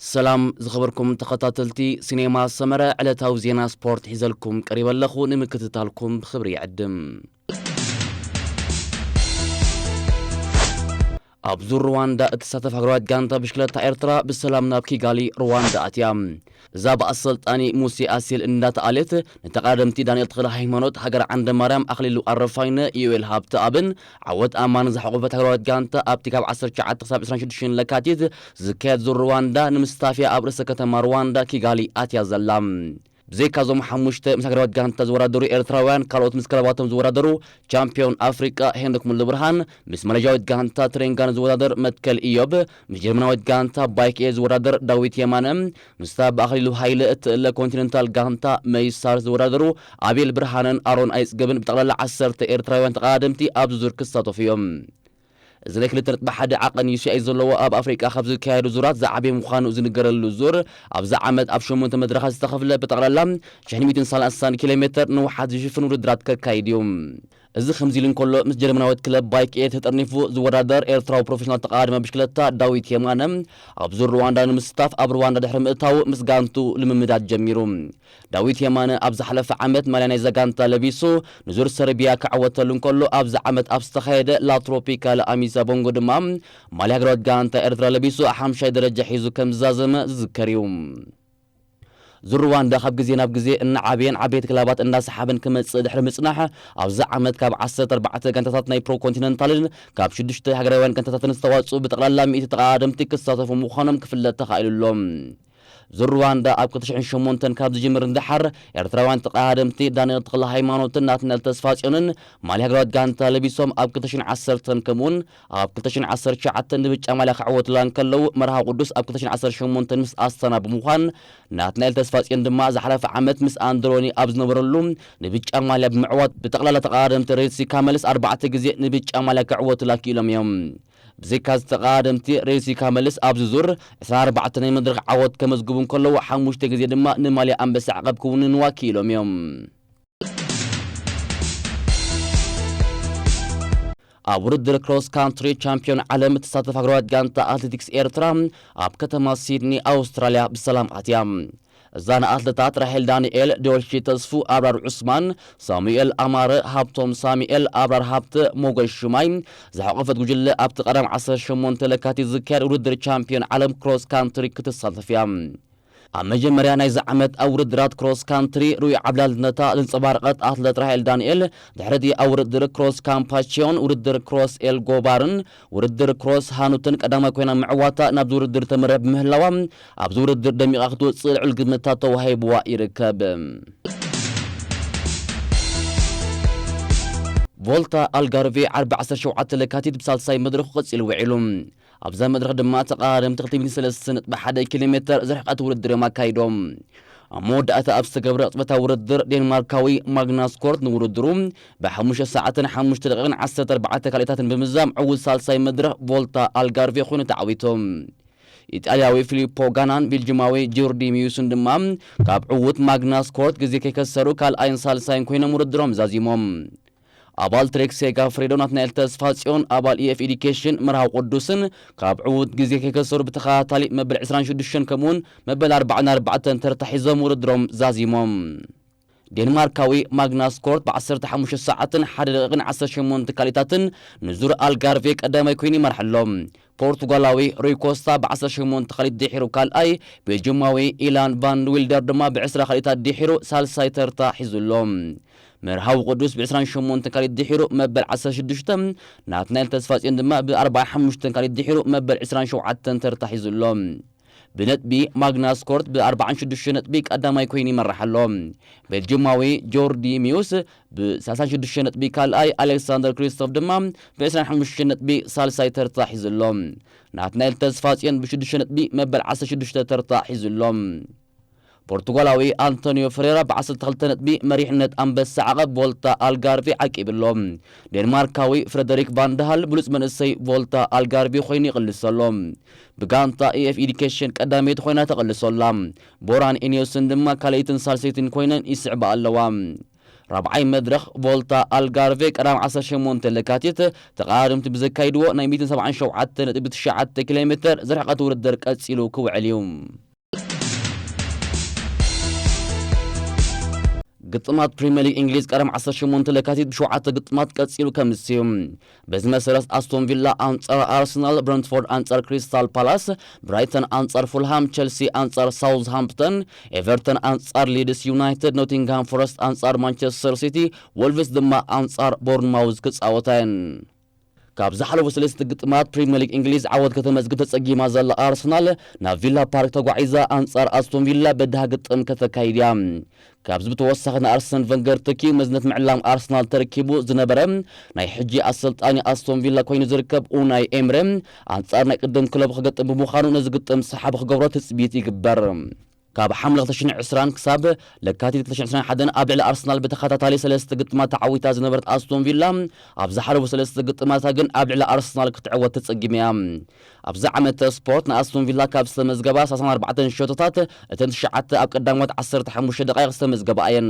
ሰላም ዝኸበርኩም ተኸታተልቲ ሲኔማ ሰመረ፣ ዕለታዊ ዜና ስፖርት ሒዘልኩም ቀሪበ ኣለኹ። ንምክትታልኩም ብኽብሪ ይዕድም። ኣብ ዙር ሩዋንዳ እትሳተፍ ሃገራዊት ጋንታ ብሽክለታ ኤርትራ ብሰላም ናብ ኪጋሊ ሩዋንዳ ኣትያ። እዛ ብኣሰልጣኒ ሙሴ ኣሲል እንዳተኣለት ንተቐዳደምቲ ዳንኤል ተኽለ ሃይማኖት፣ ሃገር ዓንደ ማርያም፣ ኣኽሊሉ ኣረፋይነ፣ ዩኤል ሃብተኣብን ዓወት ኣማን ዝሓቖፈት ሃገራዊት ጋንታ ኣብቲ ካብ ዓሰርተ ትሽዓተ ክሳብ ዕስራን ሽዱሽተን ለካቲት ዝካየድ ዙር ሩዋንዳ ንምስታፍያ ኣብ ርእሰ ከተማ ሩዋንዳ ኪጋሊ ኣትያ ዘላ። ብዘይካ እዞም ሓሙሽተ ምስ ሃገራዊት ጋንታ ዝወዳደሩ ኤርትራውያን፣ ካልኦት ምስ ክለባቶም ዝወዳደሩ ቻምፒዮን ኣፍሪቃ ሄኖክ ሙሉብርሃን፣ ምስ ማሌዥያዊት ጋንታ ትሬንጋን ዝወዳደር መትከል ኢዮብ፣ ምስ ጀርመናዊት ጋንታ ባይክ ኤ ዝወዳደር ዳዊት የማነ፣ ምስታ ብኣኽሊሉ ሃይለ እትእለ ኮንቲነንታል ጋንታ መይሳር ዝወዳደሩ ኣቤል ብርሃነን ኣሮን ኣይጽገብን ብጠቕላላ ዓሰርተ ኤርትራውያን ተቐዳደምቲ ኣብዚ ዙር ክሳተፉ እዮም። እዚ ናይ ክልተ ነጥቢ ሓደ ዓቐን ዩ ሲ ኣይ ዘለዎ ኣብ ኣፍሪቃ ካብ ዝካየዱ ዙራት ዝዓበየ ምዃኑ ዝንገረሉ ዙር፣ ኣብዚ ዓመት ኣብ ሸሞንተ መድረኻት ዝተኸፍለ ብጠቕላላ ሽሕ ሚእትን ሰላሳን ኪሎ ሜትር ንውሓት ዝሽፍን ውድድራት ከካይድ እዩ። እዚ ከምዚ ኢሉ እንከሎ፣ ምስ ጀርመናዊት ክለብ ባይክ ኤ ተጠርኒፉ ዝወዳደር ኤርትራዊ ፕሮፌሽናል ተቐዳዳሚ ብሽክለታ ዳዊት የማነ፣ ኣብ ዙር ሩዋንዳ ንምስታፍ ኣብ ሩዋንዳ ድሕሪ ምእታዉ ምስ ጋንቱ ልምምዳት ጀሚሩ። ዳዊት የማነ ኣብ ዝሓለፈ ዓመት ማልያ ናይዛ ጋንታ ለቢሱ ንዙር ሰርቢያ ክዕወተሉ እንከሎ፣ ኣብዚ ዓመት ኣብ ዝተኻየደ ላ ትሮፒካል ኣሚሳ ቦንጎ ድማ ማልያ ሃገራዊት ጋንታ ኤርትራ ለቢሱ ሓምሻይ ደረጃ ሒዙ ከም ዝዛዘመ ዝዝከር እዩ። ዙር ሩዋንዳ ካብ ግዜ ናብ ግዜ እናዓበየን ዓበይቲ ክለባት እናሰሓበን ክመጽእ ድሕሪ ምጽናሕ፣ ኣብዚ ዓመት ካብ ዓሰርተ ኣርባዕተ ጋንታታት ናይ ፕሮ ኮንቲነንታልን ካብ ሽዱሽተ ሃገራውያን ጋንታታትን ዝተዋጽኡ ብጠቕላላ ሚእቲ ተቐዳደምቲ ክሳተፉ ምዃኖም ክፍለጥ ተኻኢሉ ኣሎ። ዙር ሩዋንዳ ኣብ ክልተ ሽሕን ሸሞንተን ካብ ዝጅምር ንደሓር፣ ኤርትራውያን ተቐዳደምቲ ዳንኤል ተኽለ ሃይማኖትን ናትናኤል ተስፋጽዮንን ማልያ ሃገራዊት ጋንታ ለቢሶም ኣብ ክልተ ሽሕን ዓሰርተን፣ ከምኡውን ኣብ ክልተ ሽሕን ዓሰርተ ትሽዓተን ንብጫ ማልያ ክዕወቱላ እንከለዉ፣ መርሃዊ ቅዱስ ኣብ ክልተ ሽሕን ዓሰርተ ሸሞንተን ምስ ኣስታና ብምዃን፣ ናትናኤል ተስፋጽዮን ድማ ዝሓለፈ ዓመት ምስ ኣንድሮኒ ኣብ ዝነበረሉ ንብጫ ማልያ ብምዕዋት፣ ብጠቕላላ ተቐዳደምቲ ሬሲ ካመልስ ኣርባዕተ ግዜ ንብጫ ማልያ ክዕወቱላ ክኢሎም እዮም። ብዘይካ እዚ ተቐዳደምቲ ሬሲ ካመልስ ኣብዚ ዙር ዕስራን ኣርባዕተን ናይ መድረኽ ዓወት ከመዝግቡ እንከለዉ፣ ሓሙሽተ ግዜ ድማ ንማልያ ኣንበሳ ዓቐብ ክውንንዋ ክኢሎም እዮም። ኣብ ውድድር ክሮስ ካንትሪ ቻምፒዮን ዓለም እትሳተፍ ሃገራዊት ጋንታ ኣትሌቲክስ ኤርትራ ኣብ ከተማ ሲድኒ ኣውስትራልያ ብሰላም ኣትያ። እዛ ንኣትለታት ራሄል ዳንኤል፣ ዶልሺ ተስፉ፣ ኣብራር ዑስማን፣ ሳሙኤል ኣማረ፣ ሃብቶም ሳሙኤል፣ ኣብራር ሃብተ፣ ሞገስ ሹማይ ዝሓቖፈት ጉጅለ ኣብቲ ቀዳም ዓሰርተ ሸሞንተ ለካቲት ዝካየድ ውድድር ቻምፒዮን ዓለም ክሮስ ካንትሪ ክትሳተፍ እያ። ኣብ መጀመርያ ናይዚ ዓመት ኣብ ውድድራት ክሮስ ካንትሪ ርኡይ ዓብላልነታ ዘንጸባረቐት ኣትለት ራሄል ዳንኤል፣ ድሕሪ እቲ ኣብ ውድድር ክሮስ ካምፓቺዮን፣ ውድድር ክሮስ ኤልጎባርን ውድድር ክሮስ ሃኑትን ቀዳማይ ኮይና ምዕዋታ ናብዚ ውድድር ተመርሕ ብምህላዋ፣ ኣብዚ ውድድር ደሚቓ ክትወጽእ ልዑል ግምታት ተዋሂብዋ ይርከብ። ቮልታ ኣልጋርቬ ዓርቢ ዓሰርተ ሸውዓተ ለካቲት ብሳልሳይ መድረኹ ቀጺሉ ውዒሉ። ኣብዛ መድረኽ ድማ ተቐዳደምቲ ክልተ ሚእትን ሰለስተ ነጥቢ ሓደ ኪሎ ሜተር ዝርሕቀት ውድድር እዮም ኣካይዶም። ኣብ መወዳእታ ኣብ ዝተገብረ ቅጽበታዊ ውድድር፣ ዴንማርካዊ ማግናስ ኮርት ንውድድሩ ብሓሙሽተ ሰዓትን ሓሙሽተ ደቂቕን ዓሰርተ ኣርባዕተ ካልኢታትን ብምዛም ዕዉት ሳልሳይ መድረኽ ቮልታ ኣልጋርቬ ኮይኑ ተዓዊቱ። ኢጣልያዊ ፊሊፖ ጋናን ቤልጅማዊ ጆርዲ ሚዩስን ድማ ካብ ዕዉት ማግናስ ኮርት ግዜ ከይከሰሩ ካልኣይን ሳልሳይን ኮይኖም ውድድሮም ዛዚሞም። ኣባል ትሬክ ሴጋፍሬዶ ናትናኤል ተስፋጽዮን ኣባል ኢ ኤፍ ኤዲኬሽን መርሃዊ ቅዱስን ካብ ዕዉት ግዜ ከይከሰሩ ብተኸታታሊ መበል ዕስራን ሽዱሽተን ከምኡውን መበል ኣርባዓን ኣርባዕተን ተርታ ሒዞም ውድድሮም ዛዚሞም። ዴንማርካዊ ማግናስ ኮርት ብ ዓሰርተ ሓሙሽተ ሰዓትን ሓደ ደቂቕን ዓሰርተ ሸሞንተ ካልኢታትን ንዙር ኣልጋርቬ ቀዳማይ ኮይኑ ይመርሕ ኣሎ። ፖርቱጋላዊ ሩይ ኮስታ ብ ዓሰርተ ሸሞንተ ካልኢት ድሒሩ ካልኣይ፣ ቤልጅማዊ ኢላን ቫን ዊልደር ድማ ብ ዕስራ ካልኢታት ድሒሩ ሳልሳይ ተርታ ሒዙ ኣሎ። መርሃዊ ቅዱስ ብ ዕስራን ሸሞንተን ካልኢት ድሒሩ መበል ዓሰርተ ሽዱሽተ፣ ናትናኤል ተስፋጽዮን ድማ ብ ኣርባዓን ሓሙሽተን ካልኢት ድሒሩ መበል ዕስራን ሸውዓተን ተርታ ሒዙ ኣሎ። ብነጥቢ ማግናስ ኮርት ብ ኣርባዓን ሽዱሽተ ነጥቢ ቀዳማይ ኮይኑ ይመርሕ ኣሎ። ቤልጅማዊ ጆርዲ ሚዩስ ብ ሰላሳን ሽዱሽተ ነጥቢ ካልኣይ፣ ኣሌክሳንደር ክሪስቶፍ ድማ ብ ዕስራን ሓሙሽተ ነጥቢ ሳልሳይ ተርታ ሒዙ ኣሎ። ናትናኤል ተስፋጽዮን ብ ሽዱሽተ ነጥቢ መበል ዓሰርተ ሽዱሽተ ተርታ ሒዙ ኣሎ። ፖርቱጋላዊ ኣንቶኒዮ ፈሬራ ብ ዓሰርተ ክልተ ነጥቢ መሪሕነት ኣንበሳ ዓቐብ ቮልታ ኣልጋርቬ ዓቂቡ ኣሎ። ዴንማርካዊ ፍረደሪክ ቫን ደሃል ብሉጽ መንእሰይ ቮልታ ኣልጋርቬ ኮይኑ ይቕልሶ ኣሎ። ብጋንታ ኢ ኤፍ ኤዲኬሽን ቀዳመይቲ ኮይና ተቐልሶ ኣላ። ቦራን ኢኒዮስን ድማ ካልኣይትን ሳልሰይትን ኮይነን ይስዕባ ኣለዋ። ራብዓይ መድረኽ ቮልታ ኣልጋርቬ ቀዳም ዓሰርተ ሸሞንተ ለካቲት ተቐዳደምቲ ብዘካይድዎ ናይ ሚእትን ሰብዓን ሸውዓተ ነጥቢ ትሽዓተ ኪሎ ሜተር ዝርሕቐት ውድድር ቀጺሉ ክውዕል እዩ። ግጥማት ፕሪምየር ሊግ እንግሊዝ ቀዳም ዓሰርተ ሸሞንተ ለካቲት ብሸውዓተ ግጥማት ቀጺሉ ከምስ እዩ። በዚ መሰረት ኣስቶን ቪላ ኣንጻር ኣርሰናል፣ ብረንትፎርድ ኣንጻር ክሪስታል ፓላስ፣ ብራይተን ኣንጻር ፉልሃም፣ ቸልሲ ኣንጻር ሳውዝሃምፕተን፣ ኤቨርተን ኣንጻር ሊድስ ዩናይትድ፣ ኖቲንግሃም ፎረስት ኣንጻር ማንቸስተር ሲቲ፣ ወልቭስ ድማ ኣንጻር ቦርንማውዝ ክጻወታ እየን። ካብ ዝሓለፉ ሰለስተ ግጥማት ፕሪምየር ሊግ እንግሊዝ ዓወት ከተመዝግብ ተጸጊማ ዘላ ኣርሰናል ናብ ቪላ ፓርክ ተጓዒዛ ኣንጻር ኣስቶን ቪላ በዳህ ግጥም ከተካይድ እያ። ካብዚ ብተወሳኺ ንኣርሰን ቨንገር ተኪኡ መዝነት ምዕላም ኣርሰናል ተረኪቡ ዝነበረ ናይ ሕጂ ኣሰልጣኒ ኣስቶን ቪላ ኮይኑ ዝርከብ ኡናይ ኤምረ ኣንጻር ናይ ቅድም ክለቡ ክገጥም ብምዃኑ ነዚ ግጥም ሰሓቢ ክገብሮ ትጽቢት ይግበር። ካብ ሓምለ ክልተ ሽሕን ዕስራን ክሳብ ለካቲት ክልተ ሽሕን ዕስራን ሓደን ኣብ ልዕሊ ኣርሰናል ብተኸታታሊ ሰለስተ ግጥማት ተዓዊታ ዝነበረት ኣስቶን ቪላ ኣብ ዝሓለፉ ሰለስተ ግጥማታ ግን ኣብ ልዕሊ ኣርሰናል ክትዕወት ተጸጊማ እያ። ኣብዚ ዓመተ ስፖርት ንኣስቶን ቪላ ካብ ዝተመዝገባ ሰላሳን ኣርባዕተን ሸቶታት እተን ትሽዓተ ኣብ ቀዳሞት ዓሰርተ ሓሙሽተ ደቃይቕ ዝተመዝገባ እየን።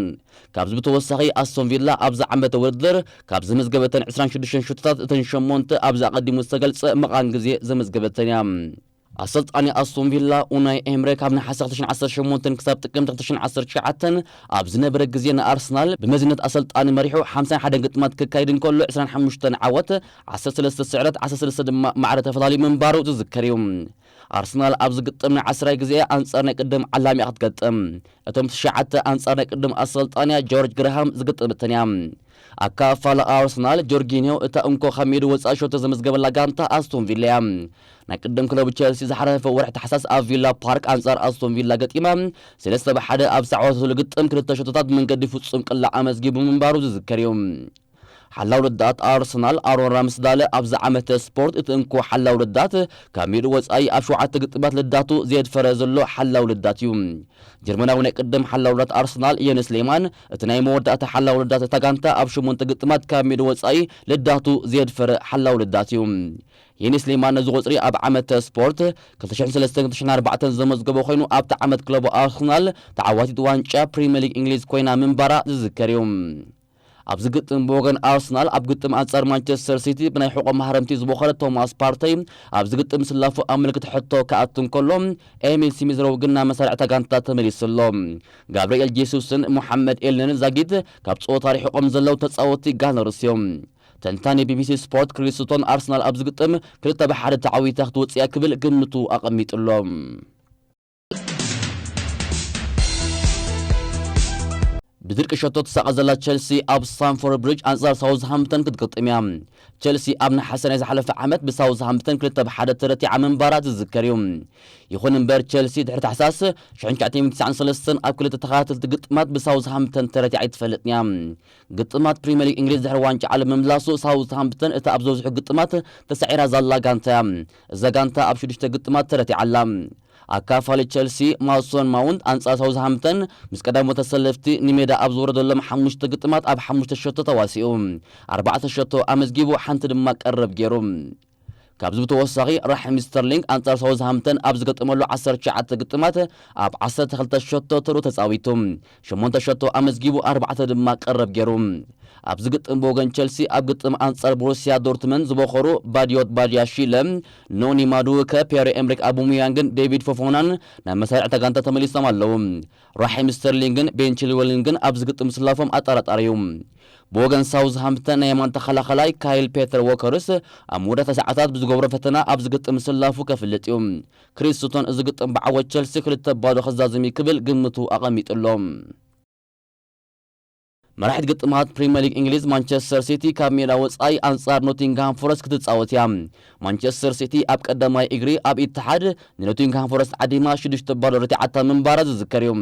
ካብዚ ብተወሳኺ ኣስቶን ቪላ ኣብዚ ዓመተ ውድድር ካብ ዘመዝገበተን ዕስራን ሽዱሽተን ሸቶታት እተን ሸሞንተ ኣብዚ ኣቐዲሙ ዝተገልጸ ምቓን ግዜ ዘመዝገበተን እያ። ኣሰልጣኒ ኣስቶን ቪላ ኡናይ ኤምሬ ካብ ነሓሰ ክልተ ሽሕን ዓሰርተ ሸሞንተን ክሳብ ጥቅምቲ ክልተ ሽሕን ዓሰርተ ትሽዓተን ኣብ ዝነበረ ግዜ ንኣርሰናል ብመዝነት ኣሰልጣኒ መሪሑ ሓምሳን ሓደን ግጥማት ክካይድ እንከሎ ዕስራን ሓሙሽተን ዓወት፣ ዓሰርተ ሰለስተ ስዕረት፣ ዓሰርተ ሰለስተ ድማ ማዕረ ተፈላልዩ ምንባሩ ዝዝከር እዩ። ኣርሰናል ኣብዚ ግጥም ንዓስራይ ግዜ ኣንጻር ናይ ቅድም ዓላሚኣ ክትገጥም፣ እቶም ትሽዓተ ኣንጻር ናይ ቅድም ኣሰልጣንያ ጆርጅ ግርሃም ዝግጥምትን እያ። ኣካፋሊ ኣርሰናል ጆርጊኒዮ እታ እንኮ ካብ ሜዳ ወጻኢ ሸቶ ዘመዝገበላ ጋንታ ኣስቶን ቪላ እያ። ናይ ቅድም ክለቡ ቸልሲ ዝሓለፈ ወርሒ ታሕሳስ ኣብ ቪላ ፓርክ ኣንጻር ኣስቶን ቪላ ገጢማ፣ ሰለስተ ብሓደ ኣብ ዝተዓወተትሉ ግጥም ክልተ ሸቶታት ብመንገዲ ፍጹም ቅላዕ ኣመዝጊቡ ምንባሩ ዝዝከር እዩ። ሓላው ልዳት ኣርሰናል ኣሮን ራምስዳለ ኣብዚ ዓመተ ስፖርት እቲ እንኮ ሓላው ልዳት ካብ ሜዳ ወጻኢ ኣብ ሸውዓተ ግጥማት ልዳቱ ዘየድፈረ ዘሎ ሓላው ልዳት እዩ። ጀርመናዊ ናይ ቅድም ሓላው ልዳት ኣርሰናል የንስ ሌማን እቲ ናይ መወዳእታ ሓላው ልዳት እታ ጋንታ ኣብ ሸሞንተ ግጥማት ካብ ሜዳ ወጻኢ ልዳቱ ዘየድፈረ ሓላው ልዳት እዩ። የንስ ሌማን ነዚ ቁጽሪ ኣብ ዓመተ ስፖርት ክልተ ሽሕን ሰለስተን ክልተ ሽሕን ኣርባዕተን ዘመዝገቦ ኮይኑ ኣብቲ ዓመት ክለቡ ኣርሰናል ተዓዋቲት ዋንጫ ፕሪምየር ሊግ እንግሊዝ ኮይና ምንባራ ዝዝከር እዩ። ኣብዚ ግጥም ብወገን ኣርሰናል ኣብ ግጥም ኣንጻር ማንቸስተር ሲቲ ብናይ ሕቖ ማህረምቲ ዝበኸረ ቶማስ ፓርተይ ኣብዚ ግጥም ስላፉ ኣብ ምልክት ሕቶ ክኣቱ እንከሎ፣ ኤሚል ስሚዝሮው ግን ናብ መሳርዕታ ጋንታ ተመሊሱ ኣሎ። ጋብርኤል ጄሱስን ሞሓመድ ኤልነን ዛጊት ካብ ጸወታ ርሒቖም ዘለዉ ተጻወትቲ ጋነርስ እዮም። ተንታኒ ቢቢሲ ስፖርት ክሪስቶን ኣርሰናል ኣብዚ ግጥም ክልተ ብሓደ ተዓዊታ ክትወጽእ እያ ክብል ግምቱ ኣቐሚጡ ኣሎ። ብድርቂ ሸቶ ትሳቐ ዘላ ቸልሲ ኣብ ስታንፎርድ ብሪጅ ኣንጻር ሳውዝሃምፕተን ክትገጥም እያ። ቸልሲ ኣብ ነሓሰ ናይ ዝሓለፈ ዓመት ብሳውዝሃምፕተን ክልተ ብሓደ ተረቲዓ ምንባራ ዝዝከር እዩ። ይኹን እምበር ቸልሲ ድሕሪ ታሕሳስ ሽሕን ትሽዓተ ሚእትን ትስዓን ሰለስተን ኣብ ክልተ ተኸታተልቲ ግጥማት ብሳውዝሃምፕተን ተረቲዓ ኣይትፈልጥን እያ። ግጥማት ፕሪምየር ሊግ እንግሊዝ ድሕሪ ዋንጫ ዓለም ምምላሱ ሳውዝሃምፕተን እታ ኣብ ዝበዝሑ ግጥማት ተሳዒራ ዘላ ጋንታ እያ። እዛ ጋንታ ኣብ ሽዱሽተ ግጥማት ተረቲዓ ኣላ። ኣካፋሊ ቸልሲ ማሶን ማውንት ኣንጻር ሳውዝሃምፕተን ምስ ቀዳሞት ተሰለፍቲ ንሜዳ ኣብ ዝወረደሎም ሓሙሽተ ግጥማት ኣብ ሓሙሽተ ሸቶ ተዋሲኡ፣ ኣርባዕተ ሸቶ ኣመዝጊቡ፣ ሓንቲ ድማ ቀረብ ገይሩ። ካብዚ ብተወሳኺ ራሒም ስተርሊንግ ኣንጻር ሳውዝሃምፕተን ኣብ ዝገጠመሉ ዓሰርተ ትሽዓተ ግጥማት ኣብ ዓሰርተ ክልተ ሸቶ ተሩ ተጻዊቱ፣ ሸሞንተ ሸቶ ኣመዝጊቡ፣ ኣርባዕተ ድማ ቀረብ ገይሩ። ኣብዚ ግጥም ብወገን ቸልሲ ኣብ ግጥም ኣንጻር ቦሩሲያ ዶርትመንድ ዝበኸሩ ባዲዮት ባዲያሺለ፣ ኖኒ ማዱከ፣ ፒየር ኤምሪክ ኣቡሙያንግን ዴቪድ ፎፎናን ናብ መሳርዕታ ጋንታ ተመሊሶም ኣለዉ። ራሒም ስተርሊንግን ቤን ቺልዌልን ግን ኣብዚ ግጥም ስላፎም ኣጠራጣሪ እዩ። ብወገን ሳውዝሃምፕተን ናይ የማን ተኸላኸላይ ካይል ፔተር ዎከርስ ኣብ መወዳእታ ሰዓታት ብዝገብሮ ፈተና ኣብዚ ግጥም ስላፉ ከፍልጥ እዩ። ክሪስቶን እዚ ግጥም ብዓወት ቸልሲ ክልተ ባዶ ክዛዝም እዩ ክብል ግምቱ ኣቐሚጡ ኣሎ። መራሒት ግጥማት ፕሪምየር ሊግ እንግሊዝ ማንቸስተር ሲቲ ካብ ሜዳ ወጻኢ ኣንጻር ኖቲንግሃም ፎረስት ክትጻወት እያ። ማንቸስተር ሲቲ ኣብ ቀዳማይ እግሪ ኣብ ኢትሓድ ንኖቲንግሃም ፎረስት ዓዲማ ሽዱሽተ ባዶ ረቲዓታ ምንባራ ዝዝከር እዩ።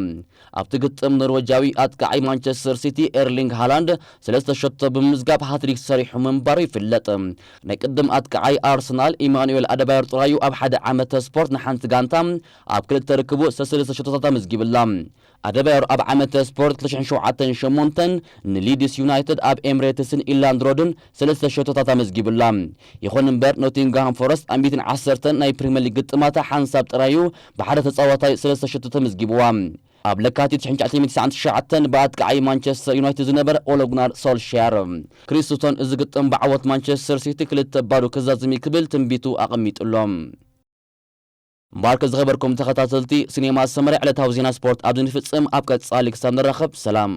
ኣብቲ ግጥም ኖርወጃዊ ኣጥቃዓይ ማንቸስተር ሲቲ ኤርሊንግ ሃላንድ ሰለስተ ሸቶ ብምምዝጋብ ሃትሪክ ሰሪሑ ምንባሩ ይፍለጥ። ናይ ቅድም ኣጥቃዓይ ኣርሰናል ኢማኑኤል ኣደባዮር ጥራዩ ኣብ ሓደ ዓመተ ስፖርት ንሓንቲ ጋንታ ኣብ ክልተ ርክቡ ሰለስተ ሸቶታት ኣመዝጊብላ። ኣደባዮር ኣብ ዓመተ ስፖርት ክልተ ሽሕን ሸውዓተን ሸሞንተን ንሊድስ ዩናይትድ ኣብ ኤምሬትስን ኢላንድ ሮድን ሰለስተ ሸቶታት ኣመዝጊቡላ። ይኹን እምበር ኖቲንግሃም ፎረስት ኣብ ሚእትን ዓሰርተን ናይ ፕሪምየር ሊግ ግጥማታ ሓንሳብ ጥራዩ ብሓደ ተጻዋታይ ሰለስተ ሸቶ ተመዝጊብዋ። ኣብ ለካቲት ሽሕን ትሽዓተ ሚእትን ትስዓን ትሽዓተን ብኣጥቃዓይ ማንቸስተር ዩናይትድ ዝነበረ ኦለጉናር ሶልሻየር፣ ክሪስቶን እዚ ግጥም ብዓወት ማንቸስተር ሲቲ ክልተ ባዶ ክዛዝም እዩ ክብል ትንቢቱ ኣቐሚጡሎም። እምበኣርከ ዝኸበርኩም ተኸታተልቲ ሲኔማ ሰመረ ዕለታዊ ዜና ስፖርት ኣብዚ ንፍጽም። ኣብ ቀጻሊ ክሳብ ንራኸብ ሰላም።